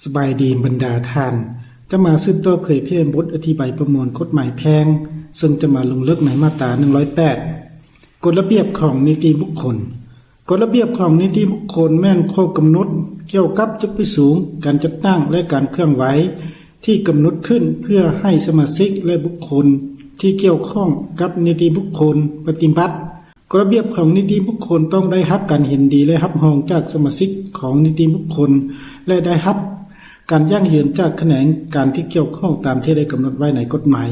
ສະບາຍດີບັນດາທ່ານ, ຈະມາສືບຕໍ່ເຜີຍແຜ່ບົດອະທິບາຍປະມວນກົດໝາຍແພ່ງ, ເຊິ່ງຈະມາລົງເລິກໃນມາດຕາໜຶ່ງຮ້ອຍແປດ ກົດລະບຽບຂອງນິຕິບຸກຄົນ. ກົດລະບຽບຂອງນິຕິບຸກຄົນແມ່ນຂໍ້ກຳນົດກ່ຽວກັບຈຸດປະສົງ, ການຈັດຕັ້ງ ແລະ ການເຄື່ອນໄຫວທີ່ກຳນົດຂຶ້ນເພື່ອໃຫ້ສະມາຊິກ ແລະ ບຸກຄົນທີ່ກ່ຽວຂ້ອງກັບນິຕິບຸກຄົນປະຕິບັດ ກົດລະບຽບຂອງນິຕິບຸກຄົນຕ້ອງໄດ້ຮັບການເຫັນດີ ແລະ ຮັບຮອງຈາກສະມາຊິກຂອງນິຕິບຸກຄົນ ແລະ ໄດ້ຮັບການຢັ້ງຢືນຈາກຂະແໜງການທີ່ກ່ຽວຂ້ອງຕາມທີ່ໄດ້ກຳນົດໄວ້ໃນກົດໝາຍ.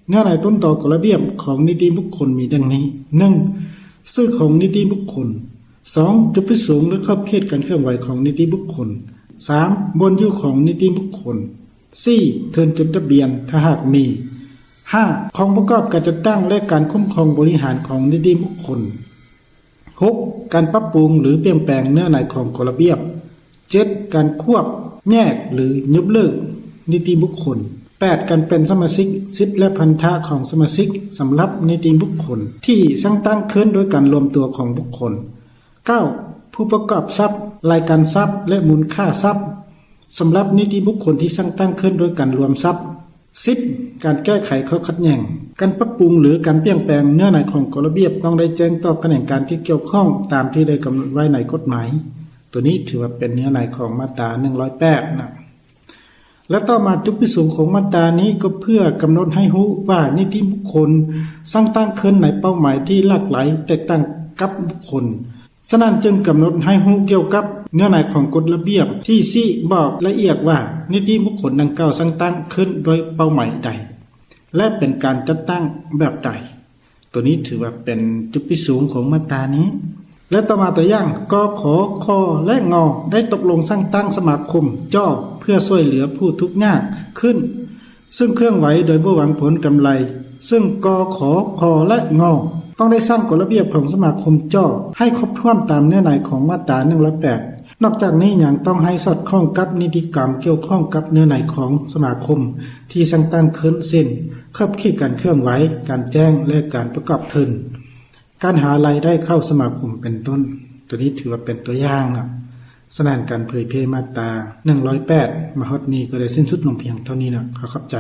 ເນື້ອໃນຕົ້ນຕໍກົດລະບຽບຂອງນິຕິບຸກຄົນມີດັ່ງນີ້, ໜຶ່ງ ຊື່ຂອງນິຕິບຸກຄົນ, ສອງ ຈຸດປະສົງ ແລະ ຂອບເຂດການເຄື່ອນໄຫວຂອງນິຕິບຸກຄົນ, ສາມ ບ່ອນຢູ່ຂອງນິຕິບຸກຄົນ, ສີ່ ເທີນຈົດທະບຽນ ຖ້າຫາກມີ, ຫ້າ ຂອງປະກອບການຈັດຕັ້ງ ແລະ ການຄຸ້ມຄອງບໍລິຫານຂອງນິຕິບຸກຄົນ, ຫົກ ການປັບປຸງ ຫຼື ປ່ຽນແປງເນື້ອໃນຂອງກົດລະບຽບ, ເຈັດ ການຄວບແຍກ ຫຼື ຍົກເລີກນິຕິບຸກຄົນ, ແປດ ການເປັນສະມາຊິກ, ສິດ ແລະ ພັນທະຂອງສະມາຊິກສຳລັບນິຕິບຸກຄົນທີ່ສ້າງຕັ້ງຂຶ້ນໂດຍການລວມຕົວຂອງບຸກຄົນ, ເກົ້າ ຜູ້ປະກອບຊັບ, ລາຍການຊັບ ແລະ ມູນຄ່າຊັບ ສຳລັບນິຕິບຸກຄົນທີ່ສ້າງຕັ້ງຂຶ້ນໂດຍການລວມຊັບ, ສິບ ການແກ້ໄຂຂໍ້ຂັດແຍ່ງ. ການປັບປຸງ ຫຼື ການປ່ຽນແປງເນື້ອໃນຂອງກົດລະບຽບຕ້ອງໄດ້ແຈ້ງຕໍ່ຂະແໜງການທີ່ກ່ຽວຂ້ອງຕາມທີ່ໄດ້ກຳນົດໄວ້ໃນກົດໝາຍ. ໂຕນີ້ຖືວ່າເປັນເນື້ອໃນຂອງມາດຕາໜຶ່ງຮ້ອຍແປດນະ. ແລະ ຕໍ່ມາຈຸດປະສົງຂອງມາດຕານີ້ກໍເພື່ອກຳນົດໃຫ້ຮູ້ວ່ານິຕິບຸກຄົນສ້າງຕັ້ງຂຶ້ນໃນເປົ້າໝາຍທີ່ຫຼາກຫຼາຍແຕກຕ່າງກັບບຸກຄົນ. ສະນັ້ນຈຶ່ງກຳນົດໃຫ້ຮູ້ກ່ຽວກັບເນື້ອໃນຂອງກົດລະບຽບທີ່ຊີ້ບອກລະອຽດວ່ານິຕິບຸກຄົນດັ່ງກ່າວສ້າງຕັ້ງຂຶ້ນດ້ວຍເປົ້າໝາຍໃດ ແລະ ເປັນການຈັດຕັ້ງແບບໃດ. ໂຕນີ້ຖືວ່າເປັນຈຸດປະສົງຂອງມາດຕານີ້. ແລະ ຕໍ່ມາຕົວຢ່າງ ກຂ ຄ ແລະ ງ ໄດ້ຕົກລົງສ້າງຕັ້ງສະມາຄົມ ຈ ເພື່ອຊ່ວຍເຫຼືອຜູ້ທຸກຍາກຂຶ້ນ ເຊິ່ງເຄື່ອນໄຫວໂດຍບໍ່ຫວັງຜົນກຳໄລ, ເຊິ່ງ ກຂ ຄ ແລະ ງ ຕ້ອງໄດ້ສ້າງກົດລະບຽບຂອງສະມາຄົມ ຈ ໃຫ້ຄົບຖ້ວນຕາມເນື້ອໃນຂອງມາດຕາໜຶ່ງຮ້ອຍແປດ. ນອກຈາກນີ້ຍັງຕ້ອງໃຫ້ສອດຄ່ອງກັບນິຕິກຳກ່ຽວຂ້ອງກັບເນື້ອໃນຂອງສະມາຄົມທີ່ສ້າງຕັ້ງຂຶ້ນ ເຊັ່ນ ຂອບເຂດການເຄື່ອນໄຫວ, ການແຈ້ງ ແລະ ການປະກອບທຶນ, ການຫາລາຍໄດ້ເຂົ້າສະມາຄົມເປັນຕົ້ນ. ໂຕນີ້ຖືວ່າເປັນຕົວຢ່າງເນາະ. ສະນັ້ນການເຜີຍແຜ່ມາດຕາໜຶ່ງຮ້ອຍແປດມາຮອດນີ້ກໍໄດ້ສິ້ນສຸດລົງພຽງເທົ່ານີ້ເນາະ. ຂໍຂອບໃຈ.